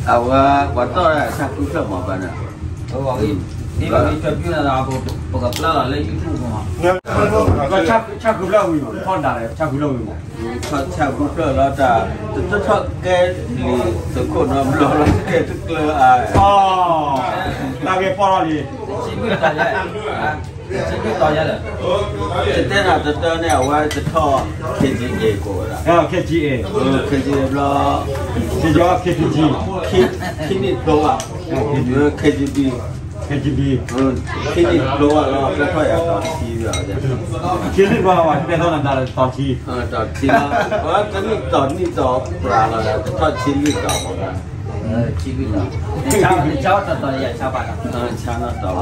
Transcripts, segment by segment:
အဝဲ ပှၤတီၢ်ဝဲဒၣ်ဆၣ်ဃုဖျၢၣ်မး ဘၣ်န့ၣ်, ပကပျၢ်လီၤလၢ YouTube မး, ဆၣ်ဃုဖျၢၣ်ဝံၤမး ထီၣ်ဒၣ်လဲာ် ဆၣ်ဃုဖျၢၣ်ဝံၤမး, ထီၣ်ဆၣ်ဃုဖျၢၣ်လီၤတၢ်, တထီၣ်ကဲလံာ်သုးခိၣ်နီတဘျီလီၤ ကဲတကျၢၤအါ, တၢ်ဂ့ၢ်ပီၢ်လီၤလံ, ဆံဘျုးတီၤယဲလဲၣ်, ယတဲနၤတတၢန့ၣ် အဝဲတထီၣ် K G A ကိးဝဲဒၣ်, K G A, K G A ဘျီ, K P G, ခံနံၣ်တဘျီဘၣ်, K G B, K G B, ခံနံၣ်တဘျီဘၣ်လီၤ ကဲထီၣ်ယၤတီၤထံဘၣ်, ခံနံၣ်တဘျီဘၣ် ကဲထီၣ်နၤတီၤထံ, တီၤထံလီၤ, အဝဲတနံၣ်တီၤနံၣ်တီၤပြးလီၤ တထီၣ်ဆံလွံၢ်တီၤမး, ဆါတီၤတီၤယၤဆါဘၣ်, ဆါနီၤတီၤလီၤ,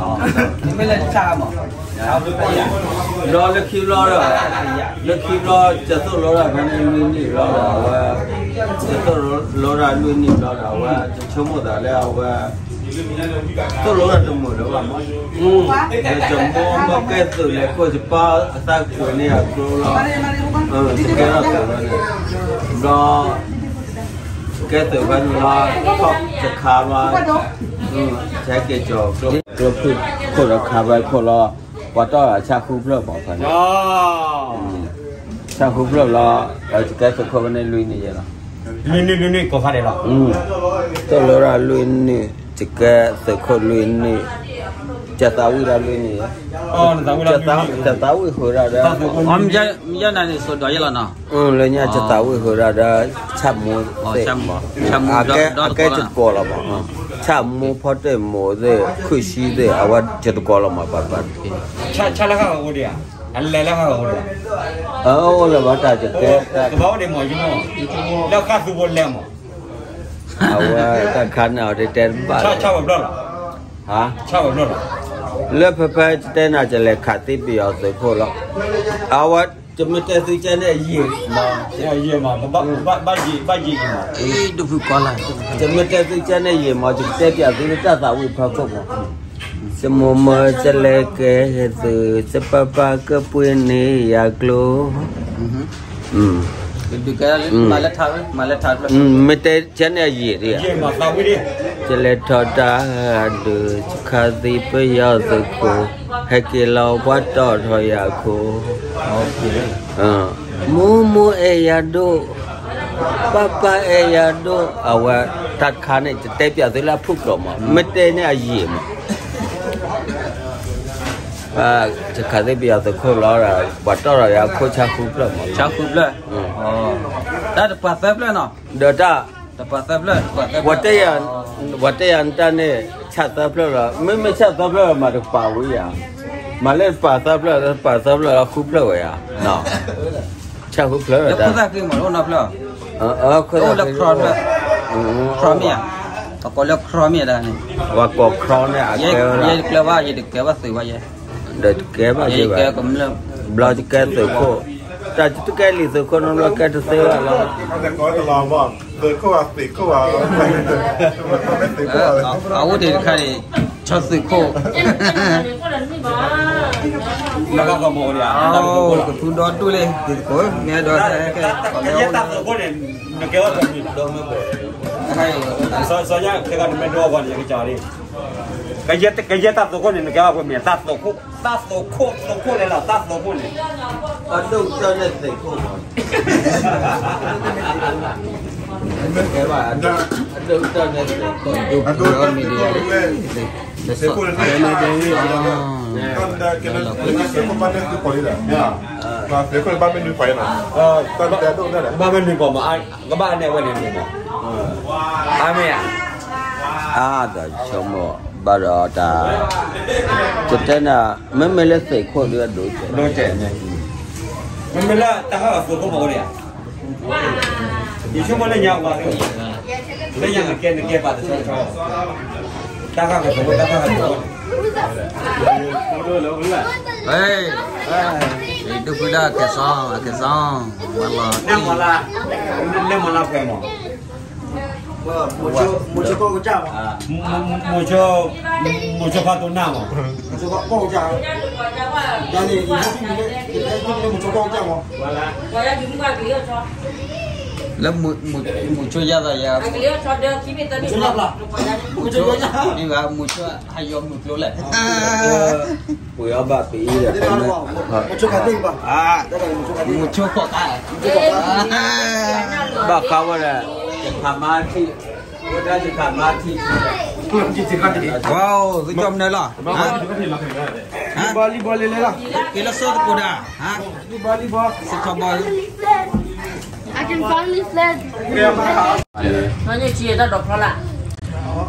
မ့ၢ်လၢဆါမး, ဒီးလၢခံဘျီဒီး, လၢခံဘျီ ကသိၣ်လိတၢ်ဖဲန့ၣ်လွံၢ်နံၣ်ဘျီဒီး အဝဲ, ကသိၣ်လိတၢ်လွံၢ်နံၣ်ဘျီဒီး အဝဲ ယဆိကမိၣ်သးလၢအဝဲ သိၣ်လိတၢ်တမုာ်လၢၤဘၣ်မး, ဒီးယမိၢ်မ့ၢ်ကဲသုးလဲၤခိၣ် ယပၢ်အသးကွံာ်န့ၢ်အကျိလီၤ, တကဲထီၣ်သုးလီၤန့ၣ်, ဒီး ကဲသုးဖဲန့ၣ်လီၤ, ထီၣ်တခါဘၣ်, ကဲက့ၤကၠီၤကျိဖုၣ်ခိၣ်ဒီး ခါဘၣ်ခိၣ်လီၤ, ပှၤတီၢ်ဆၣ်ဃုဖျၢၣ်မးဖဲန့ၣ်, ဆၣ်ဃုဖျၢၣ်လီၤ, ကဲသုးခိၣ်ဖဲန့ၣ်လွံၢ်နံၣ်ယဲလီၤ, လွံၢ်နံၣ်လွံၢ်နံၣ်ကိးခါဒဲးလီၤ, သိၣ်လိတၢ်လွံၢ်နံၣ်, ကဲသုးခိၣ်လွံၢ်နံၣ်, ကသးဝံၣ်တၢ်လွံၢ်နံၣ်, ကသးဝံၣ်ဃုာ်တၢ်ဒီး, မ့ၢ်ယဲနၤန့ၣ်စိၤဒိးယဲလီၤနီၤ, လၢညါကသးဝံၣ်ဃုာ်တၢ်ဒီး ဆၣ်မူသ့ၣ်, အကဲတကိးလီၤမး, ဆၣ်မူဖီတ့ၢ်မိးသ့ၣ် ခုၣ်ဆံသ့ၣ် အဝဲကတကိးလီၤမး ပှၤပှၤ, ဆၣ်လၢဃၣ်ဃၢၤအိၣ်ဒံးဧါ, အလဲၤလၢဃၣ်ဃၢၤအိၣ်ဒံးဧါ, အအိၣ်လၢၤဘၣ်တၢ်ကကဲ, ကဘၣ်အိၣ်ဒံးမး, လၢဃၣ်သူဖိလဲၤမး, အဝဲတၢ်ခါန့ၣ်အီၤတတဲတဘၣ်လီၤ, ဆၣ်ဝဲဖျၢၣ်လီၤ, လၢဖဲဖဲကတဲနၤ ကလဲၤခးသံပယီၤသုးခိၣ်လီၤ, အဝဲ ယမ့ၢ်တဲသုကဲန့ၣ်ယံာ်မး, ယံာ်မး, ဘၣ်ယံာ်အံၤမး, ယမ့ၢ်တဲသုကဲန့ၣ်ယံာ်မး ယကတဲပၠးသုလၢတၢ်သးဝံၣ်ဖီခိၣ်မး, ယမိၢ်မၢကလဲၤကဲသုး ယပၢ်ပၢ်ကပှ့ၤန့ၢ်ယၤကျိ မ့ၢ်တဲကဲန့ၣ်အယံာ်ဒံးဧါ, ယလဲၤထီၣ်တၢ်ဒုး ယခးသံပယီၤသုးခိၣ်, ဟဲက့ၤလီၤပှၤတီၢ်ထီၣ်ယၤခိၣ်, မူမူအဲၣ်ယၤဒိၣ်, ပၢ်ပၢ်အဲၣ်ယၤဒိၣ်, အဝဲတၢ်တခါန့ၣ် ယတဲပၠးသုလၢအဖုၣ်ကျိာ်မး, မ့ၢ်တဲန့ၣ်အယံာ်မး ယခးသံပယီၤသုးခိၣ်လီၤဒီး ပှၤတီၢ်ထီၣ်ယၤခိၣ်ဆၣ်ဃုဖျၢၣ်မး, ဆၣ်ဃုဖျၢၣ်, တၢ်တပှၤသၢဖျၢၣ်နီၤ, ဒီးတၢ်, ပှၤတဲယၤနတၢ်န့ၣ် ဆၣ်သၢဖျၢၣ်လီၤ, မ့မ့ၢ်ဆၣ်သၢဖျၢၣ်မးတကပၤဝံၤဧါ, မၤလၢတပၤသၢဖျၢၣ် တပၤသၢဖျၢၣ်လီၤဃုဖျၢၣ်ဝဲဧါ, ဆၣ်ဃုဖျၢၣ်, လၢခိၣ်သၣ်ဃ့မး အိၣ်နီတဖျၢၣ်, အိၣ်လၢ ခရီမ့ၢ်ဧါ, ပကိးလၢ ခရီမ့ၢ်ဧါဒၣ်န့ၣ်, ပှၤကိး ခရီမ့ၢ်ဧါ, ယဲတကျၢၤဘၣ် ယတကဲဘၣ်သုးဘၣ်ယဲ, ဒီးတကဲဘၣ်သုးဘၣ်, ဘျီတကဲသုးခိၣ်, တၢ်တကဲလံာ်သုးခိၣ်နီတဘျီ ကဲတသ့ဘၣ်လီၤ, အအိၣ်ဒံးတခါန့ၣ် ဆီသုးခိၣ်, ကထူဒီဒူၣ်လံ သကိး မ့ၢ်ဒီး ကယဲၢ်တၢ်သုးခိၣ်န့ၣ် နကဲဝဲပှဲၤမံၤ, စီၤယၤ ခဲကနမ့ၢ်ဒိအဂီၢ်န့ၣ် ယကစၢ်လံ, ကယဲၢ်တၢ်သုးခိၣ်န့ၣ် နကဲဝဲပှဲၤမံၤ တၢ်သုးခိၣ်, တၢ်သုးခိၣ် သုးခိၣ်န့ၣ်လီၤ တၢ်သုးခိၣ်န့ၣ်, အဒိၣ်ကတၢၢ်န့ၣ်သုးခိၣ်မး, ကဲဘၣ်, အဒိၣ်ကတၢၢ်န့ၣ်သုးခိၣ်, သုးခိၣ်န့ၣ် သုးခိၣ်ဘၣ်မ့ၢ်နုၤပှၤလံ, ဘၣ်မ့ၢ်နုၤပှၤမး, ကဘၣ်အနဲၣ်ဝဲန့ၣ်မ့ၢ်မး, အါမ့ၢ်ဧါ, အါဒီးဆိကမိၣ်ဘၣ်ဒီးတၢ်, ကတဲနၤ, မ့မ့ၢ်လၢသုးခိၣ်ဒ်အဒိၣ်ကဲ, ဒိၣ်ကဲ, မ့မ့ၢ်လၢတၢ်ဟးဂီၤသုးခိၣ်မးအိၣ်ဒံးဧါ, ယဆိကမိၣ်လၢညါဝဲ, လၢညါနကဲ နကဲပာ်တဆီဆီ, တၢ်ဟးဂီၤသုးခိၣ် တၢ်ဟးဂီၤသုးခိၣ်, ဟဲ, ဒုးဖုဒၣ်ကဲစီ, အကဲစီ, မၤလီၤ, နဲမၤလၢ, နဲမၤလၢဖဲမး, မိၤဆိ, မိၤဆိဖးတိနၢ်မး, မိၤဆိကီၢ်ကစၢ်မး, တၢ်န့ၣ် မိၤဆိကီၢ်ကစၢ်မး, လၢမုၢ်ဆိယါသးယၤ, မုၢ်ဆိယါ, မုၢ်ဆိဟးယီၤမုၢ်ကျိၤလဲၣ်, ပှ့ၤအီၤဘၣ်ပအံၤဒီး, မုၢ်ဆိခီၣ်ခါ, ဘၣ်ဃးဝဲဒီး, ယခးမါထံၣ်, ဝဲဒၣ်ယခးမါထံၣ်, သုကီၢ်မနုၤလီၤ, လံဘီလံဘီလံလၢလီၤ, က့ၤလၢစိသကိးဒၣ်, လံဘီလံဘီ, I can finally fled.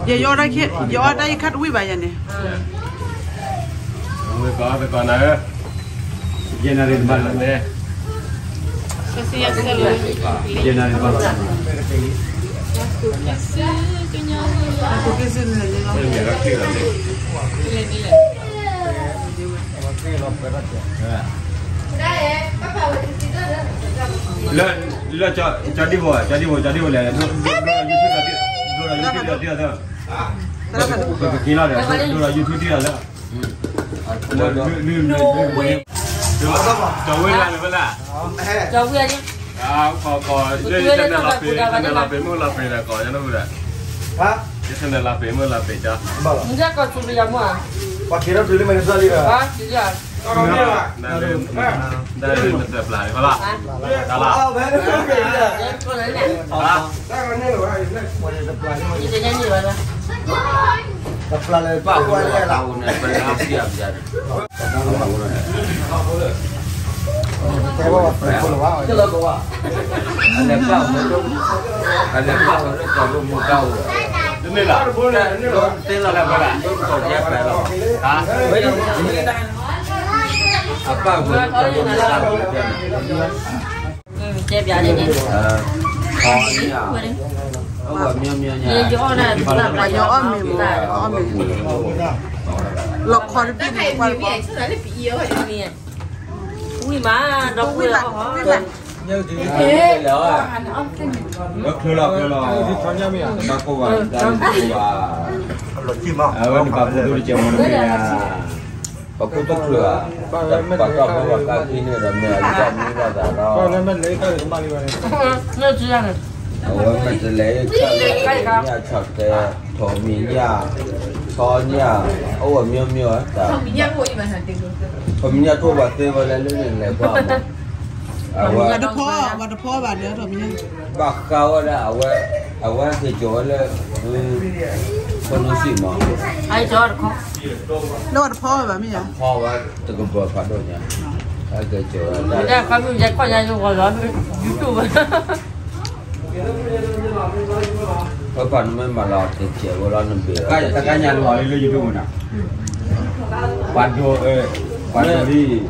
ယအီၣ်တၢ်ယခါတဝံၣ်ဘၣ်ယၤန့ၣ်, ဝဲကီးဝဲကီးနၤဧၢ, ယဲနၤရံၣ်တဘၣ်လီၤ, ယဲနၤရံၣ်တဘၣ်လီၤ, လၢ လၢ ကၠီဒံၣ်ဖိ ကၠီဒံၣ်ဖိ ကၠီဒံၣ်ဖိ လဲၤ ဒိၣ်ဒီး YouTube ဒိၣ်ဒီး YouTube ဒိၣ်ဒီး ပကက့ၤလီၤဒီး ဒိၣ်ဒီး YouTube ဒိၣ်ဒီးလၢ ကၠီဝ့ၢ်လၢန့ၣ်ဖဲလဲၣ်, ကၠီဝ့ၢ်, ကီး ကီး ယဲ channel လီၤပ့ၤ channel လီၤပ့ၤ မုၢ်လီၤပ့ၤဒီး ကီး ယဲန့ၣ်ဖဲလဲၣ်, ယ channel လီၤပ့ၤ မုၢ်လီၤပ့ၤကၠီ, ပှၤက့ၤထီၣ်တုၤလၢမဲာ်ကစၢ်လံဒီး တၢ်လၢနတပျၢ်န့ၣ် ဖဲလီၤ, တၢ်လီၤ, တပျၢ်လၢပၢ်ဖိလၢတၢ်အိၣ်န့ၣ် ပလၢဖျၢၣ်ပျၢ်န့ၣ် အလဲၤပၢ်ဖိလၢ အလဲၤပၢ်ဖိလၢကီၢ်ဒိၣ်မူတၢ်အိၣ်ဒီး တမ့ၢ်လၢ သ့လီၤလၢပှၤလၢ ဒိၣ်ကီၢ်ကဲပှၤလီၤ, အပၢ်ဖိလၢကီၢ်ဒိၣ်မူတၢ်အိၣ်ဒီး တဲပျးန့ၣ်န့ၣ်, အီၣ်မ့ၢ်မ့ၢ်, ယအီၣ်မ့ၢ်, လီၤခီတဘ့ၣ်န့ၣ်, ဝံၣ်မး, ဒီပုၢ်ဝဲၢ်, လၢချၢလီၤချၢလီၤ, ဘၣ်ကိၢ်ဘၣ်, အဝဲန့ၣ်ပှၤဖိဒိၣ်တကဲမ့ၢ်တမ့ၢ်ဧါ, ပှၤခိၣ်သၣ်ချၢဧါ, ပှၤကီၢ်ဖိပှၤကါခံန့ၣ်ဒီးမ့ၢ်အလီၢ်မံဘၣ်သးလီၤ, အဝဲမ့ၢ်တလဲၤခၢၣ်လၢညၣ်ဆီၣ်တဲ, ထိးမံၤညၣ်, ဆီညၣ်, အိၣ်ဝဲမ့ၢ်မ့ၢ်ဝဲတၢ်, ထိးမံၤညၣ်ထိၣ်ပှၤသ့ဝဲလၢလၢန့ၣ်လဲၤကွၢ်မး, အဝဲ, ဘၣ်ဃးဝဲဒၣ်အဝဲ, အဝဲဟဲက့ၤကၠီၤဝဲလၢ, ခိၣ်နူစံၣ်မး, လၢဝဲတဖီဝဲဘၣ်မ့ၢ်ဧါ, ဖီဝဲတကပၤဖးဒိၣ်ညါ, ဟဲက့ၤကၠီၤဝဲ, ပပှၤနမ့ၢ်မၤလီၤက့ၤကဲဝဲလီၤနဘ့ၣ်, တကညါလီၤလံလၢ YouTube နီၤ, ပှၤဒိး, ပှၤဒိးလံ, ဒိးဖးနဲဒီး, လီၤ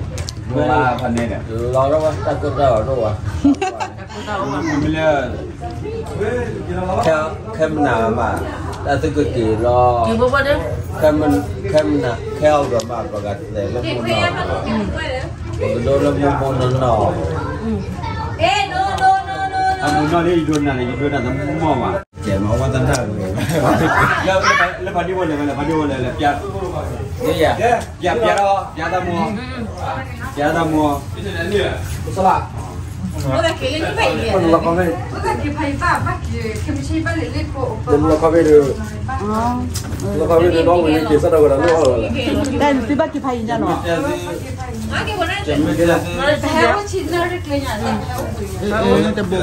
ဒိၣ်ဝဲတၢ်ကိၢ်တၢ်ဂီၤဒိၣ်ဝဲ, မ့ၢ်လၢ ခဲမနၤမး, တၢ်သုကက့ၤလီၤ, ခဲမနၤ ခဲအံၤဒီးမး ပကသဲးလၢမူနီၢ်, ပကဒိလၢမူမူနီၢ်နီၢ်, အမူနီၢ်လၢယဒိနၤန့ၣ် ယဒိနၤသမီၢ်မး, ကဲမၤဝဲတၢ်နၢ်ဂ့ၤ, လၢဖးဒံဖိလဲၤဝဲလဲၣ်, ဖးဒံဖိလဲၤလဲၣ်, ပျဲ, ပျဲ, ပျဲထီၣ် ပျဲတၢ်မူ, ပျဲတၢ်မူ လီၤခီဖဲ, လီၤခီဖဲဒီး ဒီးဝဲန့ၣ်က့ၤစးထီၣ်ဝဲဒၣ်လၢအီၣ်လီၤလဲၣ်, တၢ်နသုဘၣ်က့ၤဖးယံၤညါနီၤ, တဘိဘၣ်, ဒ်ဆံတနၣ်ရံၣ်လၢ်, ဒ်ဆံတနၣ်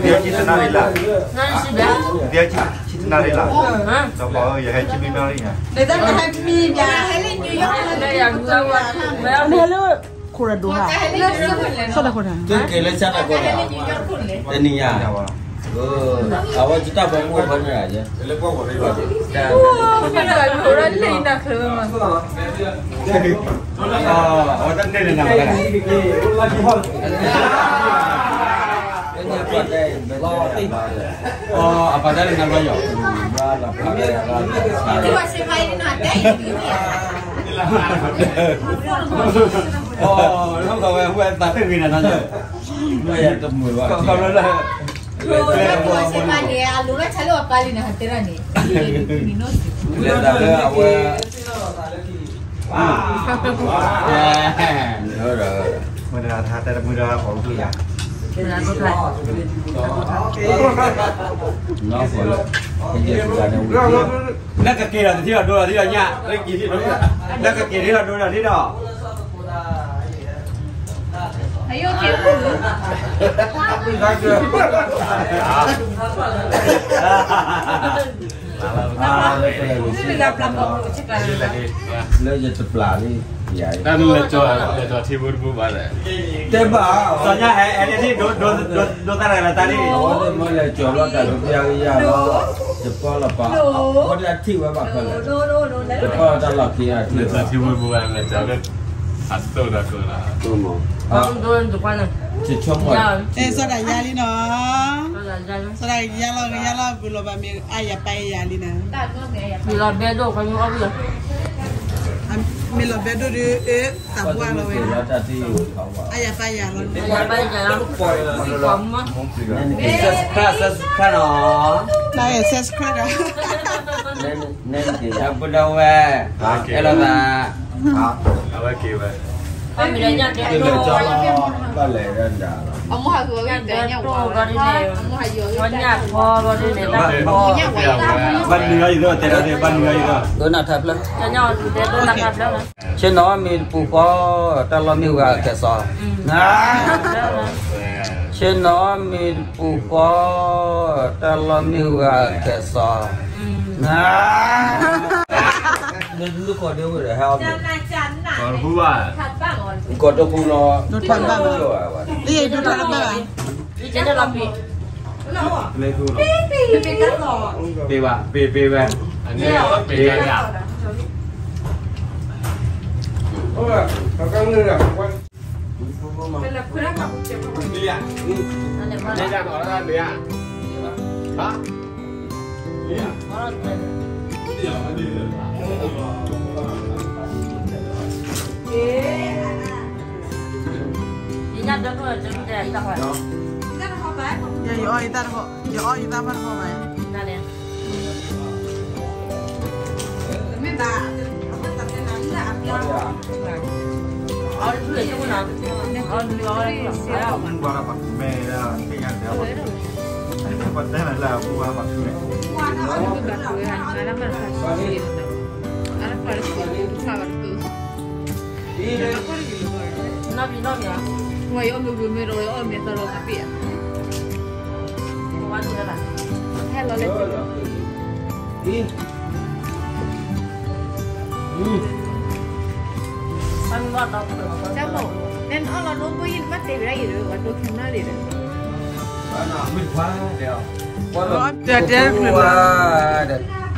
ရံၣ်လၢ်, ဒီးပှၤယဟဲဆံမံနီၣ်ရံၣ်ညါ, နဟဲလၢ ခိၣ်ရဒိၣ်ဧါ, စီၤတၢ်ခိၣ်တၢ်, သုက့ၤလၢဆၢတၢ်ခိၣ်တၢ်, တနံၤညါ, အဝဲတၢ်ဘီမုၢ်ဖဲန့ၣ်, အဝဲတၢ်တဲန့ၣ်နၤ, အပာ်တၢ်န့ၣ်နၤဘျီယီၤ, အဝဲသးတဂ့ၤနၤ, တမုာ်ဘၣ်, အလိၤဘၣ်ဆါလၢပှၤပာ်လံနၤ ဟဲတဲဒၣ်န့ၣ်, လၢတၢ်လၢအဝဲ, မုၢ်တဂၤတဟါတဲတမုၢ်တဂၤဃီၤအိၣ်ဖျိယၤ, လၢကက့ၤဒီးတထံၣ်လီၤဒိလီၤထံလီၤညၣ်, လၢကက့ၤထံလီၤဒိလီၤထံဒီး လၢယတပျၢ်လံ, တၢ်နလဲၤကၠီ, လဲၤကၠီထံဖိတဖိဘၣ်လဲၣ်, တဲဘၣ်, စီၤညါဟဲအဲၣ်ဒိးတၢ်ရၤလီၤတၢ်လံ, အဝဲသ့ၣ်မ့ၢ်လဲၤကၠီလီၤတၢ်ကပျၢ်ကယၤလီၤ, ယပီၢ်လီၤပာ်, အဝဲဒၣ်ထံၣ်ဝဲဘၣ်ဖဲလဲၣ်, ယပီၢ်လီၤတၢ်လီၢ်ခံဂၤထံၣ်ဝဲ, လဲၤကၠီထံဖိတဖိလဲၤကၠီလၢ အသိၣ်ဒီးကလၤ, ဆိကမိၣ်, စီၤဒၣ်ယါလံနီၤ, စီၤဒၣ်ယါလီၤ ကယါလီၤ ပူၤလီၤဘၣ်မ့ၢ်အါယၤပၢ်ယၤလံနီၤ, မ့ၢ်လီၤဘဲဒိၣ်ခီမ့ၢ်အီၣ်ဘၣ်, မ့ၢ်လီၤဘဲဒိၣ်ဒီး အသးပှၢ်လီၤဝဲ, အါယၤပၢ်ယၤလီၤ, နက့ၤ subscribe နီၤ, နက့ၤ subscribe ဒီး နက့ၤ subscribe ဒီး အဲၣ်လိာ်သး, အဝဲက့ၤဝဲ, က့ၤလၢကၠီလီၤ, ဘၣ်လဲၤဒၣ်ဒၣ်လီၤ, အမုၢ်ဟးဂီၤဂ့ၤတဲညၣ်ဝါ, အမုၢ်ဟးဂီၤဂ့ၤတဲညၣ်ဝါ, ဘၣ်နုၤအံၤဒီး တဲဒၣ်ဒ် ဘၣ်နုၤအံၤဒီး, ဒိနၢ်ထါဖျၢၣ်, ဆ့ၣ်နီၤမ့ၢ်တပူၤဃီ, တၢ်လီၢ်မ့ၢ်ဝဲခဲစီ, ဆ့ၣ်နီၤမ့ၢ်တပူၤဃီ, တၢ်လီၢ်မ့ၢ်ဝဲခဲစီ, န ကီၢ်တပူၤလီၤ, လၢယဒိးထီၣ်တဘၣ်ဘၣ်, ပ့ၤဘၣ်, ပ့ၤ ပ့ၤဝဲ, ယအီၣ်ယတၢ်တခီ, ယအီၣ်ယတၢ်မ့ၢ်တခီဘၣ်, နီၢ်ဘံနီၢ်ဘံ, ဝဲယအီၣ်မ့ၢ်ဝံၤမ့ၢ်ဒီး ယအီၣ်မ့ၢ်သၢလီၤသးပ့ၢ်ဧါ, ဝဲဒၣ်, ဟဲလီၤလၢ, နအီၣ်လီၤနိဘိယံၤ နဘၣ်တဲဝဲဒၣ်အံၤဒီး ပှၤဒိးခဲမၢ်လံဒီး, တဲတဲ, က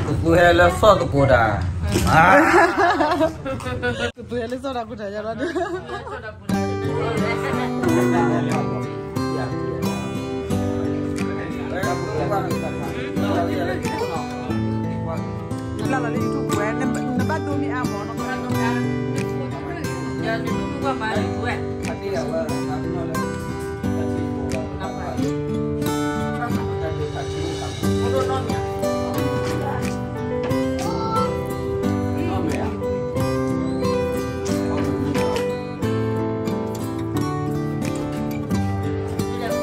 သူဟဲလၢစီၣ်သကိးတၢ်, ကသူဟဲလၢစီၣ်တၢ်ကိးတၢ်ယါလီၤ, လၢလီၤလၢ YouTube ဝဲ, နဘၣ်ဒိမ့ၢ်အါမးနီၤ, ဒီးပှ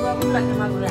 ၤမုၢ်လၢ်ကမၤဝဲ